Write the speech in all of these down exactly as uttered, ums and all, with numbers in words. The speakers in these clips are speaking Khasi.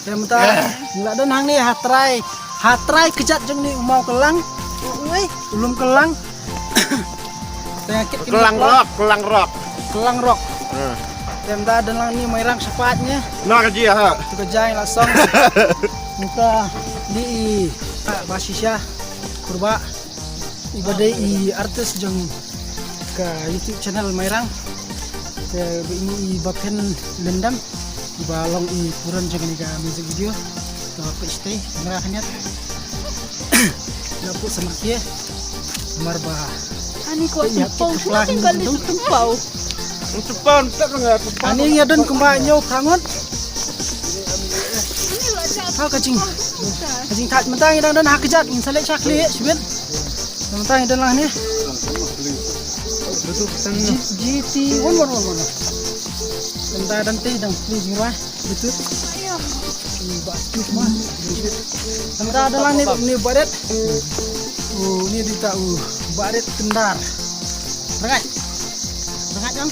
Mynta ngi la don hangne ha trai, ha trai kjat jong ni u maw Kelang. Oi, u lum Kelang. Te nga kit kini Kelang Kelang. Rock, Kelang Rock. Kelang Rock. Hmm. Te mynta don lang ni Mairang shapat ni. Na ka ji ha. Tu ka jai la song. Mynta ni i, ah, ba shisha. Kurba. Iba dei i artist jong ka YouTube channel Mairang. Te ba ini i ba phin lyndam. Iba long i puran jong ni ka music video. Ka pistei kamera khaniat. Na pu sama kia. Mar ba. Ani ko iya, tumpau, kita sini kembali tumpau. Tumpau, tak dengar tumpau. Ani ngi don kumba ñiew prangot. Ha ka jing. Ka jing thait mynta ngi dang don ha kjat, ngin sa leit sha khlieh shibit. Mynta ngi don lang ni. G T one one one one. Mynta don te dang khlieh jingwai. Bluetooth. Ni ba stuk ma. Mynta don lang ni, ni baret. Oh, ni dita u baret kendar. Rengat. Rengat kan?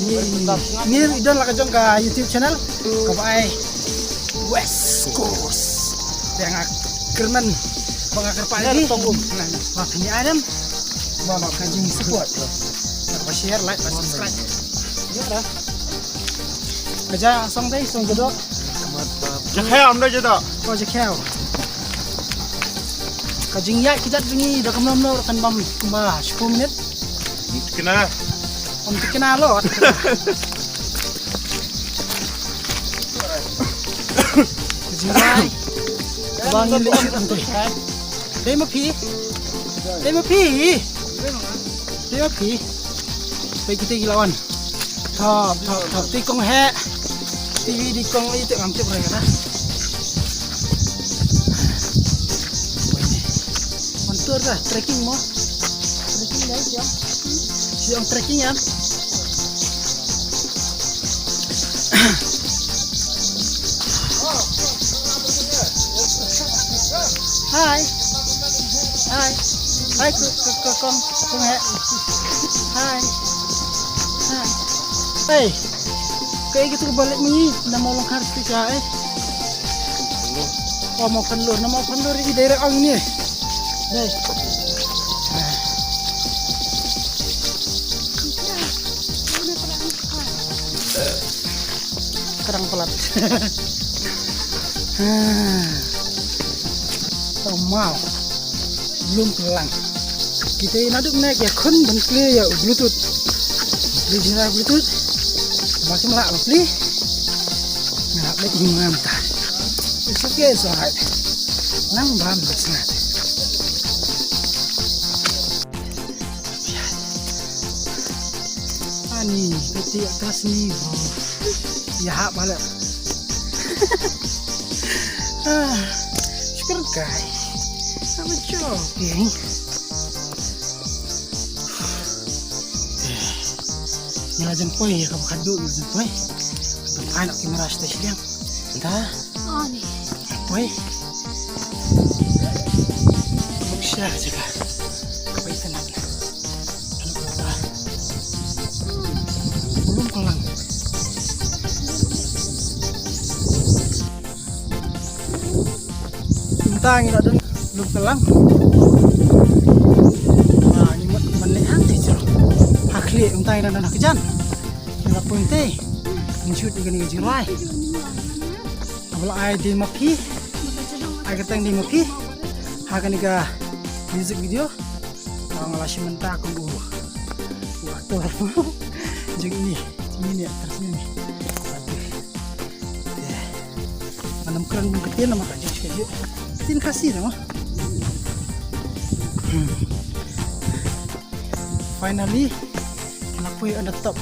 Ni, ni idol la ka jong ka YouTube channel. Ka ba ai West Coast. Yang ak-, kermen. Ba nga kyrpad lagi. Ba kini adam. Ba ka jing support. Ba share, like, ba subscribe. Ya dah. Ka ja song dei, song jodoh. Jakhew, ym dei jodoh. Oh, jakhew. Ka jingïaid kjat jong ngi da kumno kumno kan bam kumba shiphew minit. Kena. Ym kena lo. Ka jingïaid. Ba ngi leit shoot hangtei. Dei ma phi? Dei ma phi? Dei ma phi? Peit kita ki lawan. Thop, thop, thop. Ti kong heh. T V di kong i te ngam tip rai kata. Mantur dah trekking mo. Trekking dah ya. Siang trekking ya. Hai. Hai. Hai, ko, ko, ko, kong, kong heh. Hai. Hai. Hey. Kaei kito ka ba leit ma ngi, na Mawlyngkar station, eh. Oh, Mawphanlur, na Mawphanlur i direct ong ni. Dei. Krang palat. Tau maw. Lum Kelang. Kita ina duk naik ya khun ban plie ya Bluetooth. Plie jingrai Bluetooth. Masih melak plie. Melak lagi ngam ta. It's okay, it's alright. Nang bam na snat. Ani, peti atas ni. Oh. Ya hap balik. Ah, syukur kai. Sama jogging. Ni la jempoi ya ka bakadu ni la jempoi. Ka pai nak kamera station. Dah. Ani. Wei. Buksa jaga. Wei tenang. Anu apa? Lum Kelang. Mynta ngi la don Lum Kelang. Ah, ngi mut ban leit hangtei jrong. Ha khlieh mynta ngi la don ha kjat. Ngi la poi tei. Ngi shoot ïa kane ka jingrwai. Nga la ai dei ma phi. Ai kyrteng dei ma phi. Ha kane ka music video. Nga la shim bynta kum u actor jong ngi. Ngi ne actor ngi ne. Aduh. Nga nym kren kum ktien namar ka jong ka jong ktien Khasi namar. Hmm. Finally, nga la poi on the top.